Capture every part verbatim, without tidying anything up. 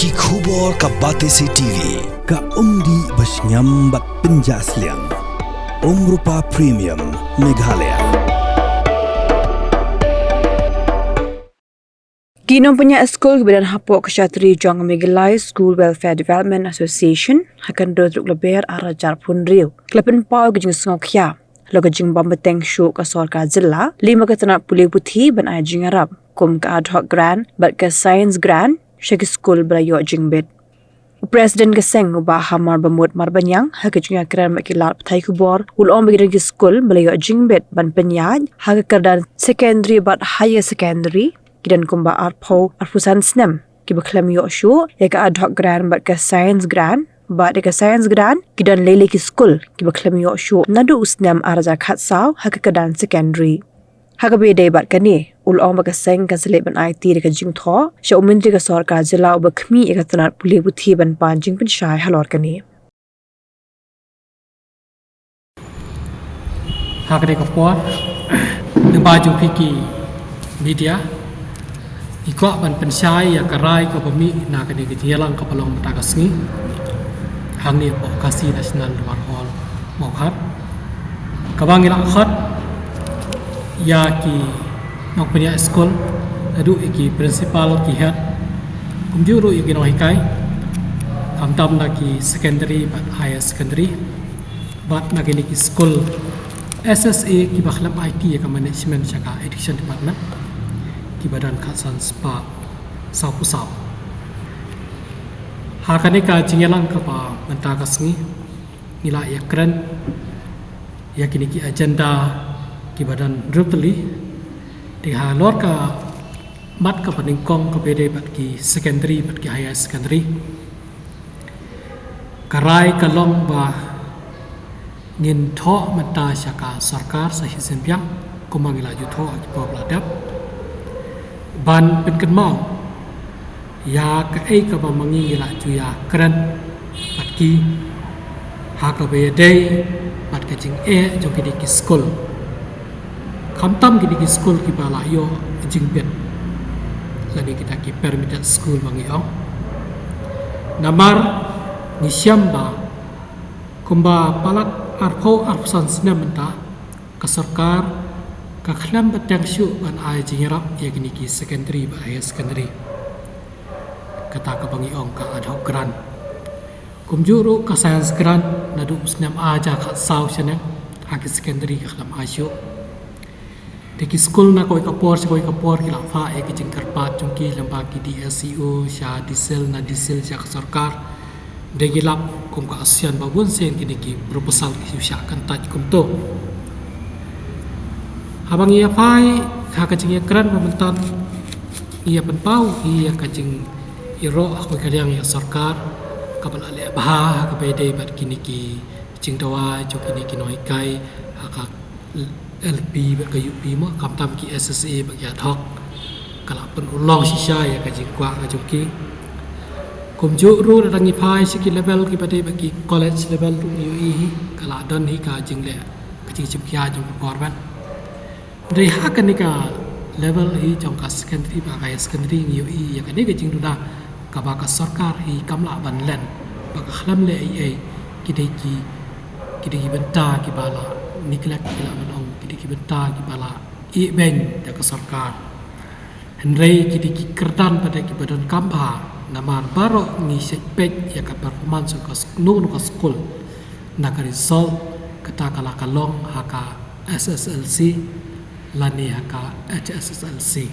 Ki khubor ka Batesi T V, ka umdih ba shngiam bad pynjah sliang. Umrupa Premium, Meghalaya. Ki nongpynïaid skul kiba don hapoh ka shatri jong Meghalaya School Welfare Development Association, ha ka kynroh tarik Lber arhajar arphew, ki la pynpaw ka jingsngewkhia halor ka jingbym bteng shuh ka sorkar jylla lem bad ka tnat pule puthi ban ai jingïarap kum ka ad hoc grant bad ka science grant sha ki skul ba la ïoh jingbit. U President ka seng, u Bah Hamar Bamut Marbaniang, ha ka jingïakren bad ki lad pathai khubor, u la ong ba ki don ki skul ba la ïoh jingbit ban pynïaid ha ka kyrdan secondary bad higher secondary, ki don kumba arphew, arphew san snem kiba khlem ïoh shuh ïa ka ad hoc grant bad ka science grant, bad ïa ka science grant ki don leilei ki skul kiba khlem ïoh shuh naduh u snem arhajar khatsaw ha ka kyrdan secondary. Ha kaba ïadei bad kane, u la ong ba ka seng kan sa leit ban aiti da ka jingthoh sha u Myntri ka sorkar jylla uba khmih ïa ka tnat pule puthi ban pan jingpynshai halor kane. Ha kane ka por, lyngba jong phi ki media, ngi kwah ban pynshai ïa ka rai kaba mih na kane ka jingïalang kaba long mynta ka sngi hangne hapoh Khasi National War Hall, Mawkhar, kaba ngi la khot ïa ki nongpynïaid skul, naduh ïa ki principal, ki head, kumjuh ruh ïa ki nonghikai, khamtam na ki secondary bad higher secondary, bad na kine ki skul S S A kiba khlem aiti ïa ka management sha ka education department, kiba don khatsan spah sawphew saw. Ha kane ka jingïalang kaba mynta ka sngi, ngi la ïakren ïa kine ki agenda kiba don hynriew tylli. Te halor ka mat kaba nyngkong kaba ïadei bad ki secondary bad ki higher secondary, ka rai ka long ba ngin thoh mynta sha ka sorkar sa shisien biang, kumba ngi la ju thoh ha ki por ba la dep, ban pynkynmaw ïa kaei kaba ma ngi ngi la ju ïakren bad ki ha kaba ïadei bad ka jingeh jong kine ki skul. Khamtam kine ki skul kiba la ïoh jingbit lane kita ki permitted school ba ngi ong. Namar ngi shem ba kumba palat arphew, arphew san snem mynta, ka sorkar ka khlem bteng shuh ban ai jingïarap ïa kine ki secondary bad higher secondary, kata kaba ngi ong ka ad hoc grant. Kumjuh ruh ka science grant naduh u snem arhajar khatsaw shaneng ha ki secondary ka khlem ai shuh. Te ki skul na kawei ka por sha kawei ka por ki la phah ïa ki jingkyrpad jong ki lyngba ki D S E O sha D S I L, na D S I L sha ka sorkar. Dei ngi lap kum ka association ba bun sien kine ki proposal ki shu shah kyntait kumto. Haba ngi ïa phai ha ka jingïakren ba mynta, ngi ïa pynpaw ïa ka jingïaroh ha kawei ka liang ïa ka sorkar kaba la leh bha ha kaba ïadei bad kine ki jingdawa jong kine ki nonghikai ha ka L P bad ka U P mo, khamtam ki S S A bad ki ad hoc, ka la pynurlong shisha ïa ka jingkwah ka jong ki. Kumjuh ruh lada ngi phai sha ki level kiba dei bad ki college level ruh ngi ïohi hi ka la don hi ka jingleh, ka jingshim khia jong ka government. Hynrei ha kane ka level hi jong ka secondary bad ka higher secondary ngi ïohi ïa kane ka jingduna kaba ka sorkar hi kam lah ban len, ba ka khlem leh ei ei. Ki dei ki, ki dei ki bynta kiba la neglect, ki lah ban ong, ki dei ki bynta kiba la ïehbeiñ da ka sorkar. Hynrei ki dei ki kyrdan pat de kiba donkam bha, namar baroh ngi shait peit ïa ka performance ka s-, no no ka skul na ka result, kata ka la ka long ha ka S S L C lane ha ka H S S L C.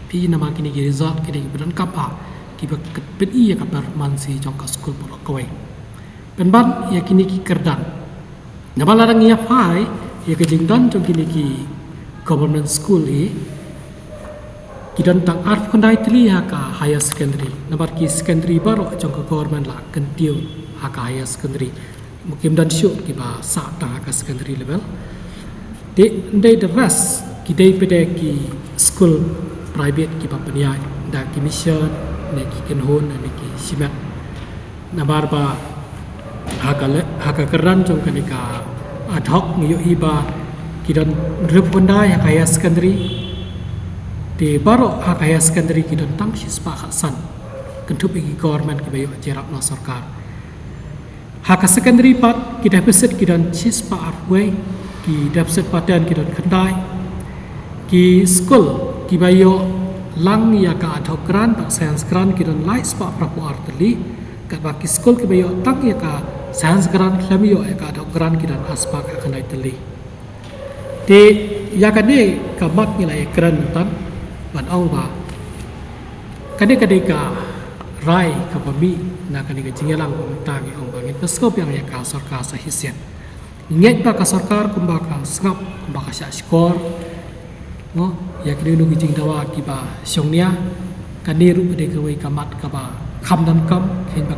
Phi, namar kine ki result ki dei kiba donkam bha kiba pyni ïa ka performance jong ka skul baroh kawei. Pynban ïa kine ki kyrdan, namar lada ngi ïa phai ïa ka jingdon jong kine ki government school hi, ki don tang arphew khyndai tylli ha ka higher secondary. Namar ki secondary baroh jong ka government la kyntiew ha ka higher secondary. Kim don shuh kiba sah tang ha ka secondary level. Te ym dei, the rest ki dei pat de ki skul private kiba pynïaid da ki mission ne ki kynhun ne ki shimet. Namar ba ha ka le-, ha ka kyrdan jong kane ka ad hoc ngi ïohi ba ki don hynriewphew khyndai ha ka higher secondary. Te baroh ha ka higher secondary ki don tang shispah khatsan. kynthup ïa ki government kiba ïoh jingïarap na sorkar. Ha ka secondary pat, ki deficit ki don shispah arphew, ki deficit pattern ki don khyndai. Ki skul kiba ïoh lang ïa ka ad hoc grant bad science grant ki don laispah phraphew ar tylli. Katba ki skul kiba ïoh tang ïa ka science grant khlem ïoh ïa ka ad hoc grant ki don arspah khyndai tylli. Te ïa kane ka mat ngi la ïakren mynta ban ong ba kane ka dei ka rai kaba mih na kane ka jingïalang ba mynta ngi ong ba ngin pynsngewbiang ïa ka sorkar sa shisien. Ngi ngeit ba ka sorkar kumba ka sngap, kumba ka shah shkor, mo, ïa kino kino ki jingdawa kiba shongnia. Kane ruh ka dei kawei ka mat kaba kham donkam, khein ba,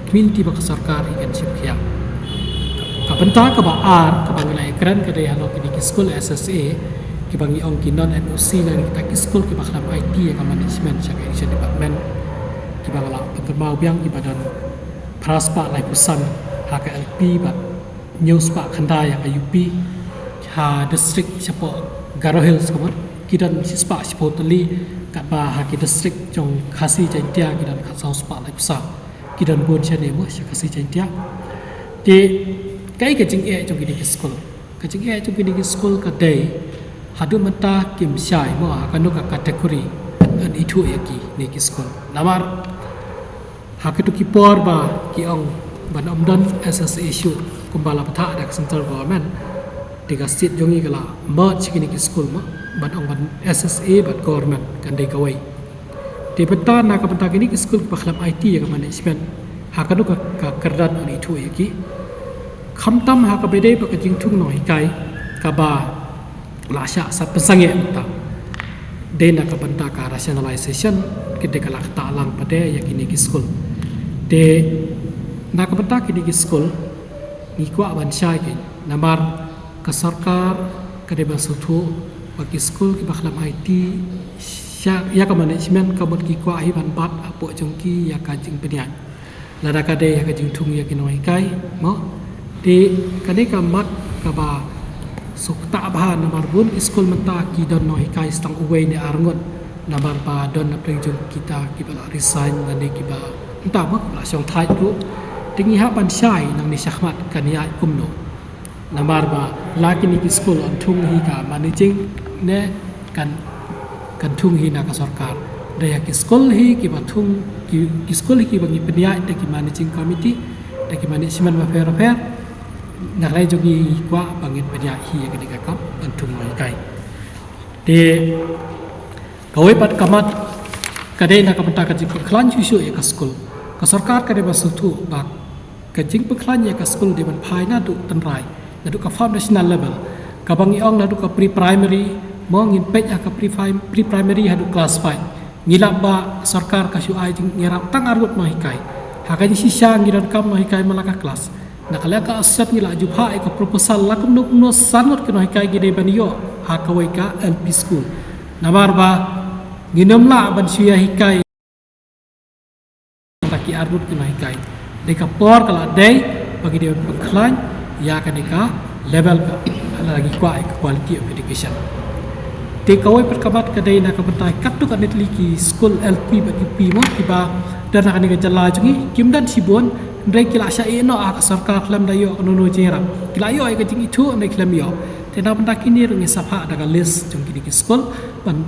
kmie lynti ba ka sorkar i kan shim khia. Ka bynta kaba ar kaba ngi la ïakren ka dei halor kine ki skul S S A, kiba ngi ong ki non N O C, na kita ki skul kiba khlem aiti ïa ka management sha ka education department, kiba ngi la pynkynmaw biang kiba don phra spah laiphew san ha ka L P bad hynñiew spah khyndai ha ka U P, ha district shapoh Garo Hills kumne ki don shispah shiphew tylli, katba ha ki district jong Khasi Jaiñtia ki don khatsaw spah laiphew saw. Ki don bun shane mo sha Khasi Jaiñtia. Te kaei ka jingeh jong kine ki skul? Ka jingeh jong kine ki skul ka dei haduh mynta kim shai mo ha kano ka category yn ithuh ïa kine ki skul. Namar ha kito ki por ba ki ong ban ym don S S A shuh kumba la bthah da ka central government, te ka state jong ngi ka la merge kine ki skul mo, ban ong ban S S A bad government kan dei kawei. Te bynta na ka bynta kine ki skul kiba khlem aiti ïa ka management, ha kano ka, ka kyrdan yn ithuh ïa ki? Khamtam ha kaba dei ba ka jingthung nonghikai kaba la shah sa pynsangeh mynta. Dei na ka bynta ka rationalization, ka dei ka la ktah lang pat ïa kine ki skul. Te na ka bynta kine ki skul ngi kwah ban shai kein, namar ka sorkar ka dei ban sngewthuh ba ki skul kiba khlem aiti sha ïa ka management ka mut ki kwah hi ban bat hapoh jong ki ïa ka jingpynïaid. Lada ka dei ha ka jingthung ïa ki nonghikai mo, te kane ka mat kaba sngewthuh bha namar bun ki skul mynta ki don nonghikai tang uwei ne ar ngut, namar ba don na pdeng jong kita kiba la resign lane kiba mynta mo kiba la shong thait ruh. Te ngi hap ban shai nangne shakhmat kan ïaid kumno. Namar ba la kine ki skul yn thung hi ka managing ne kan, kan thung hi na ka sorkar. Da ïa ki skul hi kiba thung, ki, ki skul hi kiba ngi pynïaid da ki managing committee, da ki management bapher bapher. Na ka liang jong ngi kwah ba ngin pynïaid hi ïa kane ka kam ban thung nonghikai. Te kawei pat ka mat ka dei na ka bynta ka jingpynkhlaiñ shuh shuh ïa ka skul. Ka sorkar ka dei ban sngewthuh ba ka jingpynkhlaiñ ïa ka skul dei ban phai naduh tynrai, naduh ka foundational level, kaba ngi ong naduh ka pre-primary mo, ngin peit ha ka pre-prim-, pre-primary haduh class five. Ngi lap ba sorkar ka shu ai jingïarap tang ar ngut nonghikai. Ha ka jingshisha ngi donkam nonghikai man la ka class. Na ka liang ka association ngi la ju phah ïa ka proposal la kumno kumno san ngut ki nonghikai ngi dei ban ïoh ha kawei ka L P school. Namar ba ngin ym lah ban shu ïa hikai da ki ar ngut ki nonghikai. Dei ka por ka la dei ba ngi dei ban pynkhlaiñ ïa kane ka level ka, la ngi kwah ïa ka quality of education. Te kawei pat ka mat ka dei na ka bynta katto katne tylli ki skul L P bad U P mo kiba don ha kane ka jylla jong ngi, kim don shibun, hynrei ki la shah ïeh noh ha ka sorkar khlem da ïoh kano kano jingïarap. Ki la ïoh ïa ka jingithuh hynrei khlem ïoh. Te na bynta kine ruh ngi sa phah da ka list jong kine ki skul ban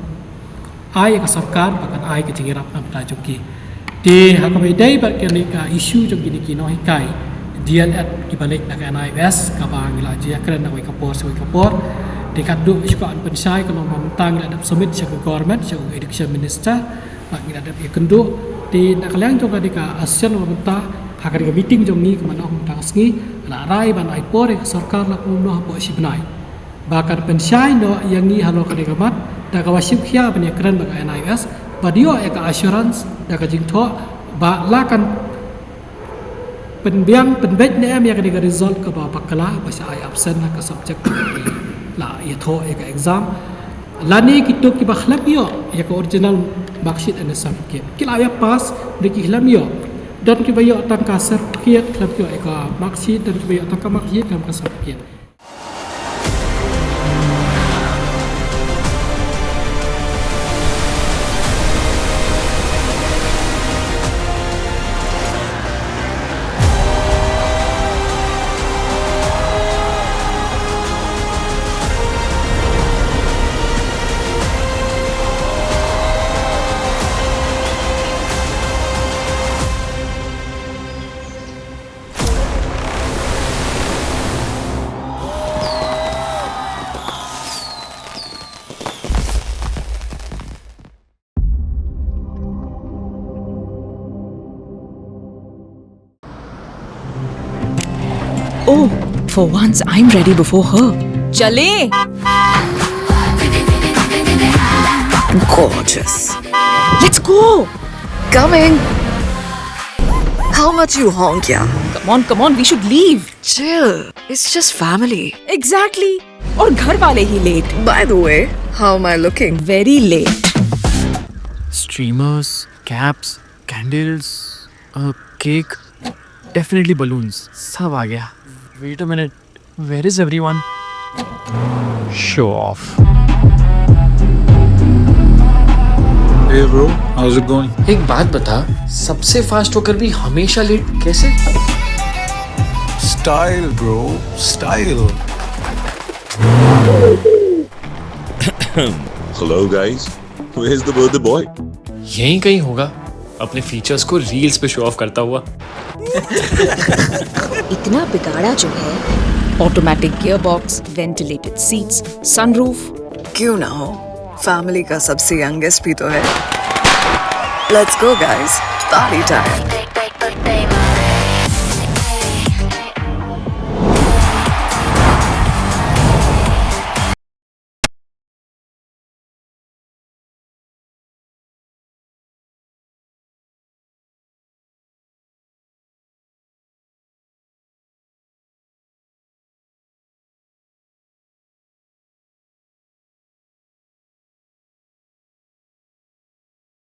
ai ïa ka sorkar ba kan ai ka jingïarap na bynta jong ki. Te ha kaba ïadei bad kane ka issue jong kine ki nonghikai D L Ed kiba leit na ka N I O S kaba ngi la ju ïakren na kawei ka por sha kawei ka por. Te katto shu kwah ban pynshai ka long ba mynta ngi la dep submit sha ka government, sha ka education minister, bad ngi la dep ïakynduh. Te na ka liang jong kane ka association ba mynta ha kane ka meeting jong ngi ka mynta ka sngi la rai ban ai por ïa ka sorkar la kumno hapoh shi bnai. Ba kan pynshai noh ïa ngi halor kane ka mat da kaba shim khia ban ïakren bad ka N I O S bad ïoh ïa ka assurance da ka jingthoh ba la kan pynbiang pynbeit ne em ïa kane ka result kaba bakla ba shah ai absent ha ka subject la ïathoh ïa ka exam. Lane kito kiba khlem ïoh ïa ka original marksheet and certificate. Ki la ïa pass hynrei ki khlem ïoh. Don kiba ïoh tang ka certificate, khlem ïoh ïa ka marksheet, don kiba ïoh tang ka marksheet, khlem ka certificate. Oh, for once I'm ready before her. चले. Gorgeous. Let's go. Coming. How much you honk, yeah? Come on, come on, we should leave. Chill. It's just family. Exactly. और घर वाले ही late. By the way, how am I looking? Very late. Streamers, caps, candles, a cake, definitely balloons. सब आ गया. Wait a minute, where is everyone? Show off. Hey bro, how's it going? एक बात बता, सबसे फास्ट होकर भी हमेशा लेट कैसे? Style, bro, style. Hello guys, where's the birthday boy? यहीं कहीं होगा, अपने फीचर्स को रील्स पे शो ऑफ करता हुआ. इतना बिगाड़ा जो है. Automatic gearbox, ventilated seats, sunroof. क्यों ना हो, फैमिली का सबसे यंगेस्ट भी तो है. Let's go guys, party time.